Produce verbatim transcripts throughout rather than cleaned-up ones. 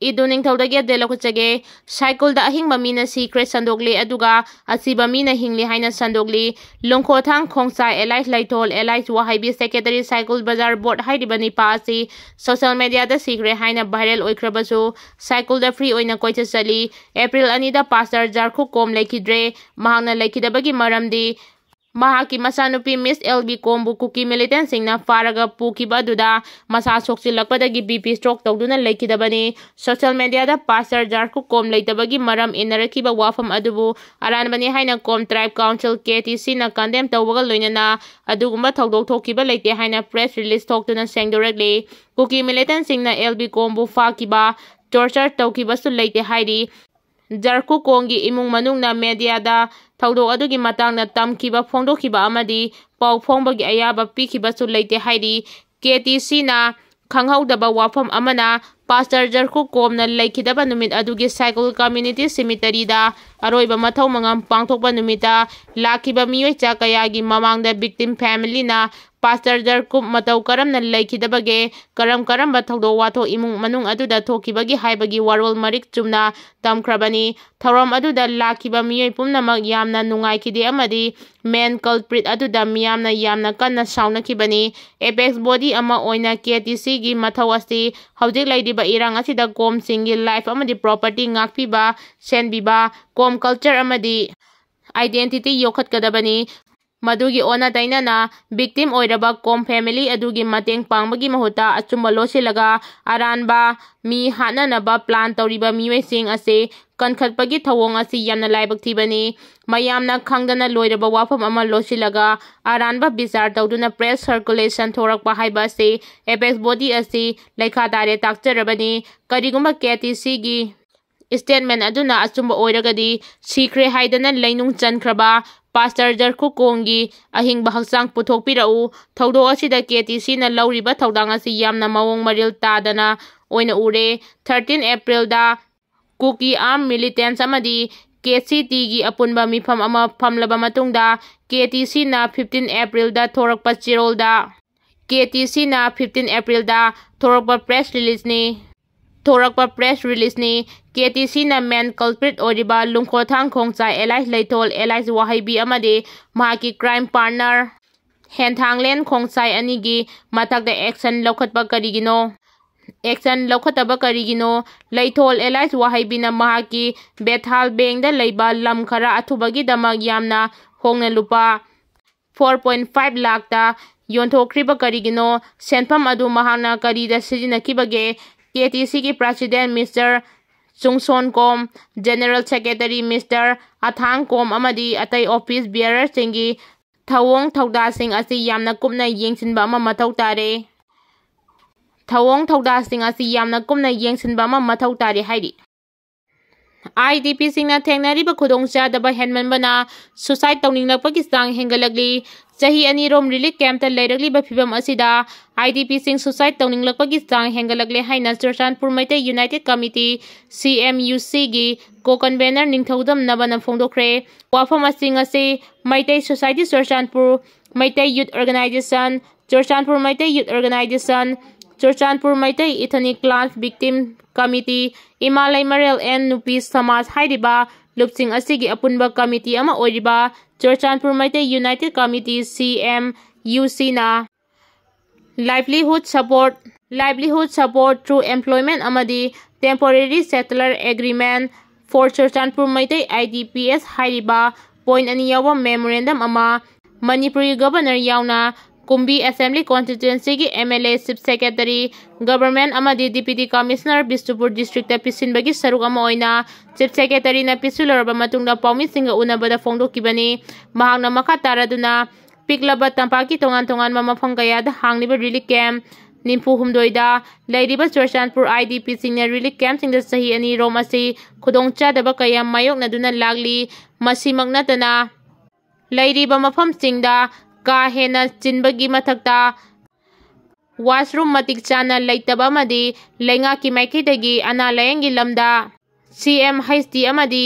ꯏꯗꯨ ꯅꯤꯡꯊꯧꯗꯒꯤ update ꯂꯧꯈꯠꯆꯒꯦ꯫ ꯁꯥꯏꯀꯨꯜꯗ ꯑꯍꯤꯡꯕ ꯃꯤꯅ ꯁꯤꯈ꯭ꯔꯦ ꯁꯟꯗꯣꯛꯂꯤ, ꯑꯗꯨꯒ ꯑꯁꯤꯕ ꯃꯤꯅ ꯍꯤꯡꯂꯤ ꯍꯥꯏꯅ ꯁꯟꯗꯣꯛꯂꯤ꯫ ꯂꯨꯡꯈꯣꯊꯥꯡ ꯈꯣꯡꯁꯥꯏ ꯑꯦꯂꯥꯏꯁ ꯂꯩꯊꯣꯜ ꯑꯦꯂꯥꯏꯁ ꯋꯥꯍꯩꯕꯤ ꯁꯦꯀ꯭ꯔꯦꯇꯔꯤ ꯁꯥꯏꯀꯨꯜ ꯕꯖꯥꯔ ꯕꯣꯠ ꯍꯥꯏꯔꯤꯕ ꯅꯤꯄꯥ ꯑꯁꯤ ꯁꯣꯁꯦꯜ ꯃꯦꯗꯤꯌꯥꯗ ꯁꯤꯈ꯭ꯔꯦ ꯍꯥꯏꯅ ꯚꯥꯏꯔꯦꯜ ꯑꯣꯏꯈ꯭ꯔꯕꯁꯨ ꯁꯥꯏꯀꯨꯜꯗ ꯐ꯭ꯔꯤ ꯑꯣꯏꯅ ꯀꯣꯏꯆꯠ ꯆꯠꯂꯤ꯫ ꯑꯦꯄ꯭ꯔꯤꯜ ꯑꯅꯤꯗ ꯄꯥꯁꯇꯔ ꯖꯔꯈꯨ ꯀꯣꯝ ꯂꯩꯈꯤꯗ꯭ꯔꯦ꯫ ꯃꯍꯥꯛꯅ ꯂꯩꯈꯤꯗꯕꯒꯤ ꯃꯔꯝꯗꯤ ꯃꯍꯥꯛꯀꯤ ꯃꯆꯥꯅꯨꯄꯤ ꯃꯤꯁ ꯑꯦꯜ ꯕꯤ ꯀꯣꯝꯕꯨ ꯀꯨꯀꯤ ꯃꯤꯂꯤꯇꯦꯟꯁꯤꯡꯅ ꯐꯥꯔꯒ ꯄꯨꯈꯤꯕ ꯑꯗꯨꯗ ꯃꯁꯥ ꯁꯣꯛꯆꯤꯜꯂꯛꯄꯗꯒꯤ ꯕꯤ ꯄꯤ ꯁ꯭ꯇ꯭ꯔꯣꯛ ꯇꯧꯗꯨꯅ ꯂꯩꯈꯤꯗꯕꯅꯤ꯫ ꯁꯣꯁꯦꯜ ꯃꯦꯗꯤꯌꯥꯗ ꯄꯥꯁꯇꯔ ꯖꯥꯔꯈꯨ ꯀꯣꯝ ꯂꯩꯇꯕꯒꯤ ꯃꯔꯝ ꯏꯟꯅꯔꯛꯈꯤꯕ ꯋꯥꯐꯝ ꯑꯗꯨꯕꯨ ꯑꯔꯥꯟꯕꯅꯤ ꯍꯥꯏꯅ ꯀꯣꯝ ꯇ꯭ꯔꯥꯏꯕ ꯀꯥꯎꯟꯁꯤꯜ, ꯀꯦ ꯇꯤ ꯁꯤꯅ ꯀꯟꯗꯦꯝ ꯇꯧꯕꯒ ꯂꯣꯏꯅꯅ ꯑꯗꯨꯒꯨꯝꯕ ꯊꯧꯗꯣꯛ ꯊꯣꯛꯈꯤꯕ ꯂꯩꯇꯦ ꯍꯥꯏꯅ ꯄ꯭ꯔꯦꯁ ꯔꯤꯂꯤꯖ ꯊꯣꯛꯇꯨꯅ ꯁꯦꯡꯗꯣꯔꯛꯂꯤ꯫ ꯀꯨꯀꯤ ꯃꯤꯂꯤꯇꯦꯟꯁꯤꯡꯅ ꯑꯦꯜ ꯕꯤ ꯀꯣꯝꯕꯨ ꯐꯥꯈꯤꯕ, ꯇꯣꯔꯆꯔ ꯇꯧꯈꯤꯕꯁꯨ ꯂꯩꯇꯦ ꯍꯥꯏꯔꯤ꯫ ꯖꯔꯈꯨ ꯀꯣꯝꯒꯤ ꯏꯃꯨꯡ ꯃꯅꯨꯡꯅ ꯃꯦꯗꯤꯌꯥꯗ ꯊꯧꯗꯣꯛ ꯑꯗꯨꯒꯤ ꯃꯇꯥꯡꯗ ꯇꯝꯈꯤꯕ ꯐꯣꯡꯗꯣꯛꯈꯤꯕ ꯑꯃꯗꯤ ꯄꯥꯎ ꯐꯣꯡꯕꯒꯤ ꯑꯌꯥꯕ ꯄꯤꯈꯤꯕꯁꯨ ꯂꯩꯇꯦ ꯍꯥꯏꯔꯤ꯫ ꯀꯦ ꯇꯤ ꯁꯤꯅ ꯈꯪꯍꯧꯗꯕ ꯋꯥꯐꯝ ꯑꯃꯅ, ꯄꯥꯁꯇꯔ ꯖꯔꯈꯨ ꯀꯣꯝꯅ ꯂꯩꯈꯤꯗꯕ ꯅꯨꯃꯤꯠ ꯑꯗꯨꯒꯤ ꯁꯥꯏꯀꯨꯜ ꯀꯝꯃ꯭ꯌꯨꯅꯤꯇꯤ ꯁꯤꯃꯤꯇꯔꯤꯗ ꯑꯔꯣꯏꯕ ꯃꯊꯧ ꯃꯉꯝ ꯄꯥꯡꯊꯣꯛꯄ ꯅꯨꯃꯤꯠꯇ ꯂꯥꯛꯈꯤꯕ ꯃꯤꯑꯣꯏ ꯆꯥ ꯀꯌꯥꯒꯤ ꯃꯃꯥꯡꯗ ꯚꯤꯛꯇꯤꯝ ꯐꯦꯃꯤꯂꯤꯅ ꯄꯥꯁꯇꯔ ꯖꯔꯈꯨ ꯃꯇꯧ ꯀꯔꯝꯅ ꯂꯩꯈꯤꯗꯕꯒꯦ, ꯀꯔꯝ ꯀꯔꯝꯕ ꯊꯧꯗꯣꯛ ꯋꯥꯊꯣꯛ ꯏꯃꯨꯡ ꯃꯅꯨꯡ ꯑꯗꯨꯗ ꯊꯣꯛꯈꯤꯕꯒꯤ ꯍꯥꯏꯕꯒꯤ ꯋꯥꯔꯣꯜ ꯃꯔꯤꯛ ꯆꯨꯝꯅ ꯇꯝꯈ꯭ꯔꯕꯅꯤ꯫ ꯊꯧꯔꯝ ꯑꯗꯨꯗ ꯂꯥꯛꯈꯤꯕ ꯃꯤꯑꯣꯏ ꯄꯨꯝꯅꯃꯛ ꯌꯥꯝꯅ ꯅꯨꯡꯉꯥꯏꯈꯤꯗꯦ ꯑꯃꯗꯤ ꯃꯦꯟ ꯀꯜꯄ꯭ꯔꯤꯠ ꯑꯗꯨꯗ ꯃꯤꯌꯥꯝꯅ ꯌꯥꯝꯅ ꯀꯟꯅ ꯁꯥꯎꯅꯈꯤꯕꯅꯤ꯫ ꯑꯦꯄꯦꯛꯁ ꯕꯣꯗꯤ ꯑꯃ ꯑꯣꯏꯅ ꯀꯦ ꯇꯤ ꯁꯤꯒꯤ ꯃꯊꯧ ꯑꯁꯤ ꯍꯧꯖꯤꯛ ꯂꯩꯔꯤꯕ ꯏꯔꯥꯡ ꯑꯁꯤꯗ ꯀꯣꯝꯁꯤꯡꯒꯤ ꯂꯥꯏꯐ ꯑꯃꯗꯤ ꯄ꯭ꯔꯣꯄꯔꯇꯤ ꯉꯥꯛꯄꯤꯕ, ꯁꯦꯟꯕꯤꯕ, ꯀꯣꯝ ꯀꯜꯆꯔ ꯑꯃꯗꯤ ꯑꯥꯏꯗꯦꯟꯇꯤꯇꯤ ꯌꯣꯛꯈꯠꯀꯗꯕꯅꯤ꯫ ꯃꯗꯨꯒꯤ ꯑꯣꯟꯅ ꯇꯩꯅꯅ, ꯚꯤꯛꯇꯤꯝ ꯑꯣꯏꯔꯕ ꯀꯣꯝ ꯐꯦꯃꯤꯂꯤ ꯑꯗꯨꯒꯤ ꯃꯇꯦꯡ ꯄꯥꯡꯕꯒꯤ ꯃꯍꯨꯠꯇ ꯑꯆꯨꯝꯕ ꯂꯣꯠꯁꯤꯜꯂꯒ ꯑꯔꯥꯟꯕ ꯃꯤ ꯍꯥꯠꯅꯅꯕ ꯄ꯭ꯂꯥꯟ ꯇꯧꯔꯤꯕ ꯃꯤꯑꯣꯏꯁꯤꯡ ꯑꯁꯤ ꯀꯟꯈꯠꯄꯒꯤ ꯊꯧꯑꯣꯡ ꯑꯁꯤ ꯌꯥꯝꯅ ꯂꯥꯏꯕꯛ ꯊꯤꯕꯅꯤ꯫ ꯃꯌꯥꯝꯅ ꯈꯪꯗꯅ ꯂꯣꯏꯔꯕ ꯋꯥꯐꯝ ꯑꯃ ꯂꯣꯠꯁꯤꯜꯂꯒ ꯑꯔꯥꯟꯕ ꯕꯤꯆꯥꯔ ꯇꯧꯗꯨꯅ ꯄ꯭ꯔꯦꯁ ꯁꯔꯀꯨꯂꯦꯁꯟ ꯊꯣꯔꯛꯄ ꯍꯥꯏꯕ ꯑꯁꯤ ꯑꯦꯄꯦꯛꯁ ꯕꯣꯗꯤ ꯑꯁꯤ ꯂꯩꯈꯥ ꯇꯥꯔꯦ ꯇꯥꯛꯆꯔꯕꯅꯤ꯫ ꯀꯔꯤꯒꯨꯝꯕ ꯀꯦ ꯇꯤ ꯁꯤꯒꯤ ꯁ꯭ꯇꯦꯠꯃꯦꯟ ꯑꯗꯨꯅ ꯑꯆꯨꯝꯕ ꯑꯣꯏꯔꯒꯗꯤ, ꯁꯤꯈ꯭ꯔꯦ ꯍꯥꯏꯗꯅ ꯂꯩꯅꯨꯡ ꯆꯟꯈ꯭ꯔꯕ ꯄꯥꯁꯇꯔ ꯖꯔꯈꯨꯀꯣꯡꯒꯤ ꯑꯍꯤꯡꯕ ꯍꯛꯆꯥꯡ ꯄꯨꯊꯣꯛꯄꯤꯔꯛꯎ꯫ ꯊꯧꯗꯣꯛ ꯑꯁꯤꯗ ꯀꯦ ꯇꯤ ꯁꯤꯅ ꯂꯧꯔꯤꯕ ꯊꯧꯗꯥꯡ ꯑꯁꯤ ꯌꯥꯝꯅ ꯃꯑꯣꯡ ꯃꯔꯤꯜ ꯇꯥꯗꯅ ꯑꯣꯏꯅ ꯎꯔꯦ꯫ ꯊꯥꯔꯇꯤꯟ ꯑꯦꯄ꯭ꯔꯤꯜꯗ ꯀꯨꯀꯤ ꯑꯥꯔꯝ ꯃꯤꯂꯤꯇꯦꯟꯁ ꯑꯃꯗꯤ ꯀꯦ ꯁꯤ ꯇꯤꯒꯤ ꯑꯄꯨꯟꯕ ꯃꯤꯐꯝ ꯑꯃ ꯐꯝꯂꯕ ꯃꯇꯨꯡꯗ, ꯀꯦ ꯇꯤ ꯁꯤꯅ ꯐꯤꯐꯇꯤꯟ ꯑꯦꯄ꯭ꯔꯤꯜꯗ ꯊꯣꯔꯛꯄ ꯆꯦꯔꯣꯜꯗ, ꯀꯦ ꯇꯤ ꯁꯤꯅ ꯐꯤꯐꯇꯤꯟ ꯑꯦꯄ꯭ꯔꯤꯜꯗ ꯊꯣꯔꯛꯄ ꯄ꯭ꯔꯦꯁ ꯔꯤꯂꯤꯖꯅꯤ꯫ ꯊꯣꯔꯛꯄ press releaseꯅꯤ꯫ KTCꯅ main culprit ꯑꯣꯏꯔꯤꯕ ꯂꯨꯡꯈꯣꯊꯥꯡ ꯈꯣꯡꯆꯥꯏ alias ꯂꯩꯊꯣꯜ alias ꯋꯥꯍꯩꯕꯤ ꯑꯃꯗꯤ ꯃꯍꯥꯛꯀꯤ crime partner ꯍꯦꯟꯊꯥꯡꯂꯦꯟ ꯈꯣꯡꯆꯥꯏ ꯑꯅꯤꯒꯤ ꯃꯊꯛꯇ action ꯂꯧꯈꯠꯄ ꯀꯔꯤꯒꯤꯅꯣ? Action ꯂꯧꯈꯠꯇꯕ ꯀꯔꯤꯒꯤꯅꯣ? ꯂꯩꯊꯣꯜ alias ꯋꯥꯍꯩꯕꯤꯅ ꯃꯍꯥꯛꯀꯤ ꯕꯦꯊꯥꯜ ꯕꯦꯡꯗ ꯂꯩꯕ ꯂꯝ ꯈꯔ ꯑꯊꯨꯕꯒꯤꯗꯃꯛ ꯌꯥꯝꯅ ꯍꯣꯡꯅ ꯂꯨꯄꯥ four point five ꯂꯥꯈꯇ ꯌꯣꯟꯊꯣꯛꯈ꯭ꯔꯤꯕ ꯀꯔꯤꯒꯤꯅꯣ? ꯁꯦꯟꯐꯝ ꯑꯗꯨ ꯃꯍꯥꯛꯅ ꯀꯔꯤꯗ ꯁꯤꯖꯤꯟꯅꯈꯤꯕꯒꯦ? KTCꯒꯤ president Mister ꯆꯨꯡꯁꯣꯟ ꯀꯣꯝ, general secretary Mister ꯑꯊꯥꯡ ꯀꯣꯝ ꯑꯃꯗꯤ ꯑꯇꯩ office bearerꯁꯤꯡꯒꯤ ꯊꯧꯑꯣꯡ ꯊꯧꯗꯥꯁꯤꯡ ꯑꯁꯤ ꯌꯥꯝꯅ ꯀꯨꯞꯅ ꯌꯦꯡꯁꯤꯟꯕ ꯑꯃ ꯃꯊꯧ ꯇꯥꯔꯦ꯫ ꯊꯧꯑꯣꯡ ꯊꯧꯗꯥꯁꯤꯡ ꯑꯁꯤ ꯌꯥꯝꯅ ꯀꯨꯞꯅ ꯌꯦꯡꯁꯤꯟꯕ ꯑꯃ ꯃꯊꯧ ꯇꯥꯔꯦ ꯍꯥꯏꯔꯤ꯫ IDPꯁꯤꯡꯅ ꯊꯦꯡꯅꯔꯤꯕ ꯈꯨꯗꯣꯡꯆꯥꯗꯕ ꯍꯦꯟꯃꯟꯕꯅ suicide ꯇꯧꯅꯤꯡꯂꯛꯄꯒꯤ ꯆꯥꯡ ꯍꯦꯟꯒꯠꯂꯛꯂꯤ꯫ ꯆꯍꯤ ꯑꯅꯤꯔꯣꯝ relief campꯇ ꯂꯩꯔꯛꯂꯤꯕ ꯐꯤꯕꯝ ꯑꯁꯤꯗ IDPꯁꯤꯡ suicide ꯇꯧꯅꯤꯡꯂꯛꯄꯒꯤ ꯆꯥꯡ ꯍꯦꯟꯒꯠꯂꯛꯂꯦ ꯍꯥꯏꯅ Churachandpur Meitei United Committee, CMUCꯒꯤ co-convener ꯅꯤꯡꯊꯧꯖꯝ ꯅꯕꯅ ꯐꯣꯡꯗꯣꯛꯈ꯭ꯔꯦ꯫ ꯋꯥꯐꯝ ꯑꯁꯤ ꯉꯁꯤ Meitei Society Churachandpur, Meitei Youth Organization, Churachandpur Meitei Youth Organization, Churachandpur Meitei Ethnic Clans Victim Committee, ꯏꯃꯥ ꯂꯩꯃꯔꯦꯜ and ꯅꯨꯄꯤ ꯁꯃꯥꯖ ꯍꯥꯏꯔꯤꯕ ꯂꯨꯞꯁꯤꯡ ꯑꯁꯤꯒꯤ ꯑꯄꯨꯟꯕ committee ꯑꯃ ꯑꯣꯏꯔꯤꯕ Churachandpur Meitei United Committee, CMUCꯅ livelihood support, livelihood support through employment ꯑꯃꯗꯤ temporary settler agreement for Churachandpur Meitei, IDPs ꯍꯥꯏꯔꯤꯕ point ꯑꯅꯤ ꯌꯥꯎꯕ memorandum ꯑꯃ ꯃꯅꯤꯄꯨꯔꯒꯤ governor ꯌꯥꯎꯅ ꯀꯨꯝꯕꯤ Assembly Constituencyꯒꯤ MLA, Chief Secretary, Government ꯑꯃꯗꯤ Deputy Commissioner ꯕꯤꯁꯅꯨꯄꯨꯔ districtꯇ ꯄꯤꯁꯤꯟꯕꯒꯤ ꯁꯔꯨꯛ ꯑꯃ ꯑꯣꯏꯅ Chief Secretaryꯅ ꯄꯤꯁꯤꯜꯂꯨꯔꯕ ꯃꯇꯨꯡꯗ ꯄꯥꯎꯃꯤꯁꯤꯡꯒ ꯎꯅꯕꯗ ꯐꯣꯡꯗꯣꯛꯈꯤꯕꯅꯤ꯫ ꯃꯍꯥꯛꯅ ꯃꯈꯥ ꯇꯥꯔꯗꯨꯅ ꯄꯤꯛꯂꯕ ꯇꯝꯄꯥꯛꯀꯤ ꯇꯣꯉꯥꯟ ꯇꯣꯉꯥꯟꯕ ꯃꯐꯝ ꯀꯌꯥꯗ ꯍꯥꯡꯂꯤꯕ relief camp ꯅꯤꯐꯨ ꯍꯨꯝꯗꯣꯏꯗ ꯂꯩꯔꯤꯕ ꯆꯨꯔꯆꯥꯟꯄꯨꯔ IDPꯁꯤꯡꯅ relief campꯁꯤꯡꯗ ꯆꯍꯤ ꯑꯅꯤꯔꯣꯝ ꯑꯁꯤ ꯈꯨꯗꯣꯡꯆꯥꯗꯕ ꯀꯌꯥ ꯃꯥꯌꯣꯛꯅꯗꯨꯅ ꯂꯥꯛꯂꯤ꯫ ꯃꯁꯤꯃꯛ ꯅꯠꯇꯅ ꯂꯩꯔꯤꯕ ꯃꯐꯝꯁꯤꯡꯗ ꯀꯥ ꯍꯦꯟꯅ ꯆꯤꯟꯕꯒꯤ ꯃꯊꯛꯇ washroom ꯃꯇꯤꯛ ꯆꯥꯅ ꯂꯩꯇꯕ ꯑꯃꯗꯤ ꯂꯩꯉꯥꯛꯀꯤ ꯃꯥꯏꯀꯩꯗꯒꯤ ꯑꯅꯥ ꯂꯥꯌꯦꯡꯒꯤ ꯂꯝꯗ CMHT ꯑꯃꯗꯤ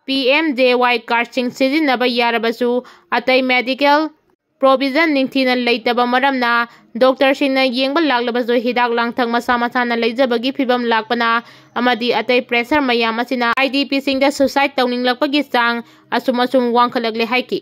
PMJAY cardꯁꯤꯡ ꯁꯤꯖꯤꯟꯅꯕ ꯌꯥꯔꯕꯁꯨ ꯑꯇꯩ medical ꯄ꯭ꯔꯣꯚꯤꯖꯟ ꯅꯤꯡꯊꯤꯅ ꯂꯩꯇꯕ ꯃꯔꯝꯅ ꯗꯣꯛꯇꯔꯁꯤꯡꯅ ꯌꯦꯡꯕ ꯂꯥꯛꯂꯕꯁꯨ ꯍꯤꯗꯥꯛ ꯂꯥꯡꯊꯛ ꯃꯁꯥ ꯃꯁꯥꯅ ꯂꯩꯖꯕꯒꯤ ꯐꯤꯕꯝ ꯂꯥꯛꯄꯅ ꯑꯃꯗꯤ ꯑꯇꯩ ꯄ꯭ꯔꯦꯁꯔ ꯃꯌꯥꯝ ꯑꯁꯤꯅ IDPꯁꯤꯡꯗ suicide ꯇꯧꯅꯤꯡꯂꯛꯄꯒꯤ ꯆꯥꯡ ꯑꯁꯨꯝ ꯑꯁꯨꯝ ꯋꯥꯡꯈꯠꯂꯛꯂꯦ ꯍꯥꯏꯈꯤ꯫